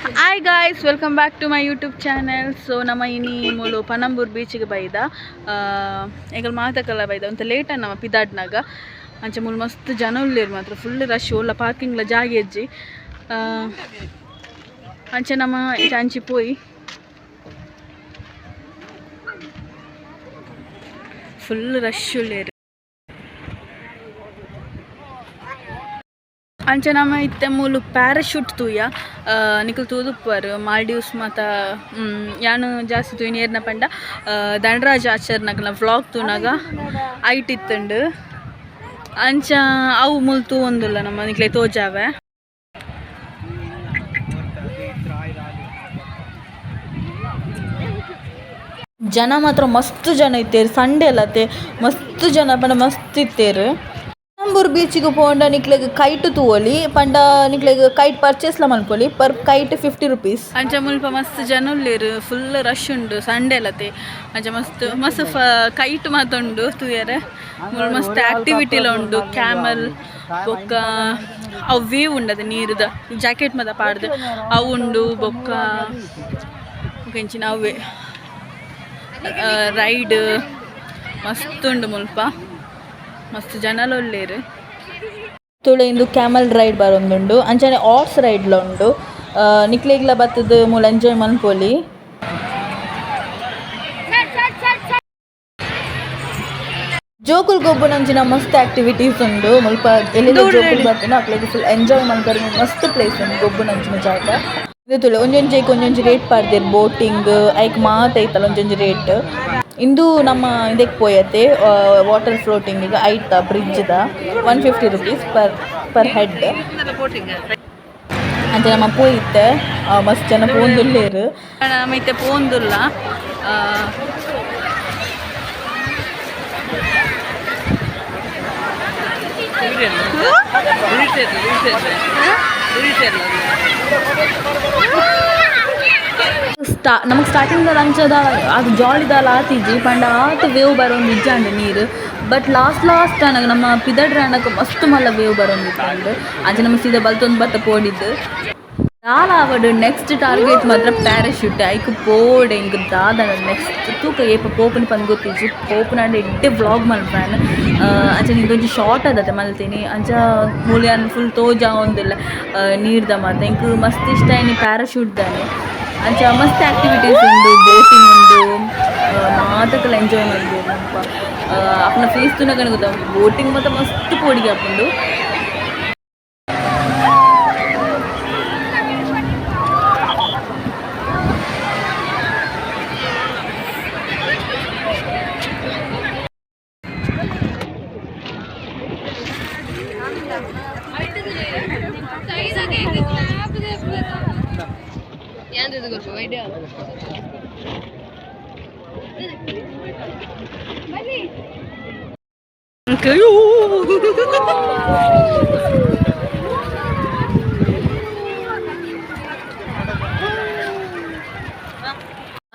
Hi guys, welcome back to my YouTube channel. So ನಮ್ಮ ಇನಿ ಮೂಲು ಪನಂಬೂರ್ ಬೀಚಿಗೆ ಬೈದ. ಎಂಕಲ್ ಮಾತಕಲ್ಲ ಬೈದ ಒಂತ ಲೇಟ್ ನಮ್ಮ ಪಿದಾಡ್ನಾಗ. ಅಂಚೆ ಮೂಲು ಮಸ್ತ್ ಜನ ಉಲ್ಲೇರು ಮಾತ್ರ, ಫುಲ್ ರಶ್, ಉಲ್ಲ ಪಾರ್ಕಿಂಗ್ಲ ಜಾಗೆ ಇಜ್ಜಿ. ಅಂಚೆ ನಮ್ಮ ಅಂಚಿ ಪೋಯಿ ಫುಲ್ ರಶ್ ಉಲ್ಲೇರು. ಅಂಚೆ ನಮ್ಮ ಇತ್ತೆ ಮೂಲು ಪ್ಯಾರಾಶೂಟ್ ತೂಯ. ನಿಕುಲು ತೂದುಪ್ಪರ್ ಮಾಲ್ಡೀವ್ಸ್ ಮಾತ. ಯಾನ್ ಜಾಸ್ತಿ ತೂಯಿನಿ ಏರ್ನ ಪಂಡ ಧನರಾಜ್ ಆಚಾರ್ನಕಲ್ನ ವ್ಲಾಗ್ ತೂನಾಗ ಐಟ್ ಇತ್ತುಂಡು. ಅಂಚ ಅವು ಮೂಲು ತೂವೊಂದುಲ್ಲ ನಮ್ಮ ನಿಕ್ಲೆ ತೋಜಾವೆ. ಜನ ಮಾತ್ರ ಮಸ್ತ್ ಜನ ಇತ್ತೇರು. ಸಂಡೆ ಅಲ್ಲತೆ, ಮಸ್ತ್ ಜನ ಪಂಡ ಮಸ್ತ್ ಇತ್ತೇರು. ಪನಂಬೂರ್ ಬೀಚಿಗೆ ಪೋಂಡ ನಿಕ್ಲೆಗ್ ಕೈಟ್ ತೂವೊಲಿ. ಪಂಡ ನಿಕ್ಲೆಗ್ ಕೈಟ್ ಪರ್ಚೇಸ್ಲ ಮನ್ಪೊಲಿ. ಪರ್ ಕೈಟ್ 50 ರುಪೀಸ್. ಅಂಚ ಮುಲ್ಪ ಮಸ್ತ್ ಜನ ಉಲ್ಲೆರ್, ಫುಲ್ ರಶ್ ಉಂಡು. ಸಂಡೆ ಅಲ್ಲತೆ, ಅಂಚ ಮಸ್ತ್ ಮಸ್ತ್ ಕೈಟ್ ಮಾತ ಉಂಡು ತೂಯರೆ. ಮುಲ್ಪ ಮಸ್ತ್ ಆಕ್ಟಿವಿಟಿಲ ಉಂಡು. ಕ್ಯಾಮಲ್ ಬೊಕ್ಕ ಅವು ವೇವ್ ಉಂಡು, ಅದು ನೀರುದ ಜಾಕೆಟ್ ಮಾತ ಪಾಡ್ದು ಅವು ಉಂಡು. ಬೊಕ್ಕ ಬೊಕ್ಕ ಇಂಚಿನ ಅವೇ ರೈಡ್ ಮಸ್ತ್ ಉಂಡು. ಮುಲ್ಪ ಮಸ್ತ್ ಜನಲ ಉಲ್ಲೆರ್. ತುಳು ಇಂದು ಕ್ಯಾಮಲ್ ರೈಡ್ ಬರೊಂದುಂಡು. ಅಂಚನೆ ಹಾರ್ಸ್ ರೈಡ್ಲ ಉಂಡು. ನಿಕ್ಲೆಗ್ಲ ಬತ್ತುದು ಮೂಲು ಎಂಜಾಯ್ ಮನ್ಪೊಲಿ. ಜೋಕುಲು ಗೊಬ್ಬುನಂಚಿನ ಮಸ್ತ್ ಆಕ್ಟಿವಿಟೀಸ್ ಉಂಡು ಮುಲ್ಪ. ಎಲ್ಲೆಲ್ಲ ಜೋಕುಲು ಬತ್ತುಂಡ ಅಕ್ಲೆಗ್ ಫುಲ್ ಎಂಜಾಯ್ ಮನ್ಪೆರೆ ಮಸ್ತ್ ಪ್ಲೇಸ್ ಉಂಡು, ಗೊಬ್ಬುನಂಚಿನ ಜಾಗ. ಇಂದು ತೂಲೆ, ಒಂಜೊಂಜೆಗ್ ಒಂಜೊಂಜಿ ರೇಟ್ ಪಾಡ್ದೆರ್. ಬೋಟಿಂಗ್ ಐಕ್ ಮಾತ ಐತಲ್ಲ ಒಂಜೊಂಜಿ ರೇಟ್. ಇಂದು ನಮ್ಮ ಇಂದೆಕ್ ಪೋಯತೆ, ವಾಟರ್ ಫ್ಲೋಟಿಂಗ್ ಐತ ಬ್ರಿಡ್ಜ್ ದ 150 rupees per head. ಅಂಚ ನಮ್ಮ ಪೋಯಿತ್ತೆ. ಮಸ್ತ್ ಜನ ಪೋಂದುಲ್ಲೇರ್. ನಮ್ಮ ಇತ್ತೆ ಪೋಂದುಲ್ಲ. ನಮಗೆ ಸ್ಟಾರ್ಟಿಂಗ್ ಅಂಚದ ಅದು ಜಾಲಿದಾಲ ಆತಿಜಿ. ಪಂಡ ಆತ್ ವೇವ್ ಬರೋಂದು ಇಜ್ಜಾಂಡ್ ನೀರು. ಬಟ್ ಲಾಸ್ಟ್ ಲಾಸ್ಟ್ ಆನಗ ನಮ್ಮ ಪಿದಡ್ರೆ ಆನಗ ಮಸ್ತ್ ಮಲ್ಲ ವೇವ್ ಬರೋಂದಿತ್ತಂಡ್. ಅಂಚ ನಮ್ಮ ಸೀದಾ ಬಲ್ತೊಂದು ಬತ್ತ ಪೋಡಿದ್ದು. ದಾಲ ಆವಡ್, ನೆಕ್ಸ್ಟ್ ಟಾರ್ಗೆಟ್ ಮಾತ್ರ ಪ್ಯಾರಾಶೂಟ್. ಐಕ್ ಪೋಡೆ. ಎಂಕ್ ದಾದ ನೆಕ್ಸ್ಟ್ ತೂಕ, ಏಪ ಪೋಪುನಿ ಪಂದ್ ಗೊತ್ತಿಜ್ಜಿ. ಪೋಪುನಾಂಡ ಎಡ್ಡೆ ವ್ಲಾಗ್ ಮಲ್ಪುವೆನ್. ಅಂಚ ಇಂದೊಂಜಿ ಶಾರ್ಟ್ ಆದತೆ ಮಲ್ತೀನಿ. ಅಂಚ ಮೂಲು ಯಾನ್ ಫುಲ್ ತೋಜಾವೊಂದುಲ್ಲೆ ನೀರ್ದ ಮಾತ. ಎಂಕ್ ಮಸ್ತ್ ಇಷ್ಟ ಆಯ್ನಿ ಪ್ಯಾರಾಶೂಟ್ ದಾನೆ. ಅಂಚ ಮಸ್ತ್ ಆಕ್ಟಿವಿಟೀಸ್ ಉಂಡು, ಬೋಟಿಂಗ್ ಉಂಡು, ಮಾತಕಲ ಎಂಜಾಯ್ ಮಲ್ಪೊಲಿ ಮುಲ್ಪ. ಅಕ್ಲ್ನ ಫೇಸ್ ತೂನಗನೆ ಗೊತ್ತಾಪುಂಡು. ಬೋಟಿಂಗ್ ಮಾತ ಮಸ್ತ್ ಪೋಡಿಗೆ ಆಪುಂಡು.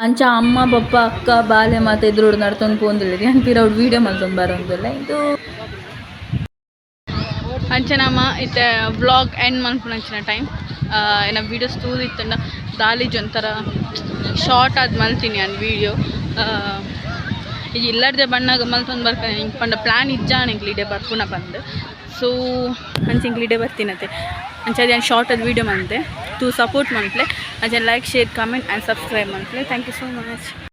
ಅಂಚ ಅಮ್ಮ, ಪಪ್ಪ, ಅಕ್ಕ, ಬಾಲೆ ಮಾತ ಎದುರುಡು ನಡ್ತೊಂದು ಪೋಂದುಲ್ಲೆರ್. ಯಾನ್ ಪಿರವುಡು ವೀಡಿಯೋ ಮಲ್ತೊಂದು ಬರೊಂದುಲ್ಲೆ ಇಂದು. ಅಂಚ ನಮ ಇತ್ತೆ ವ್ಲಾಗ್ ಎಂಡ್ ಮನ್ಪುನಂಚಿನ ಟೈಮ್. ಎನ್ನ ವೀಡಿಯೋಸ್ ತೂದಿತ್ತುಂಡ ದಾಲಿಜ್ ಒಂಥರ ಶಾರ್ಟ್ ಆದ್ ಮಲ್ತೀನಿ ಯಾನ್ ವೀಡಿಯೋ. ಈ ಇಲ್ಲರ್ದೆ ಬಣ್ಣಗ ಮಲ್ತೊಂದು ಬರ್ಕ ಪಂಡ ಪ್ಲ್ಯಾನ್ ಇಜ್ಜಾಣ ಎಂಕ್ಲು ಇಡೆ ಬರ್ಪುನ ಪಂದ್. ಸೊ ಅಂಚ ಎಂಕ್ಲು ಇಡೆ ಬರ್ತೀನತೆ. ಅಂಚ ಯಾನ್ ಶಾರ್ಟ್ ಆದ್ ವೀಡಿಯೋ ಮಲ್ತೆ. ತೂ ಸಪೋರ್ಟ್ ಮನ್ಪುಲೆ. ಅಂಚ like, share, comment and subscribe ಮನ್ಪುಲೆ. Thank you so much.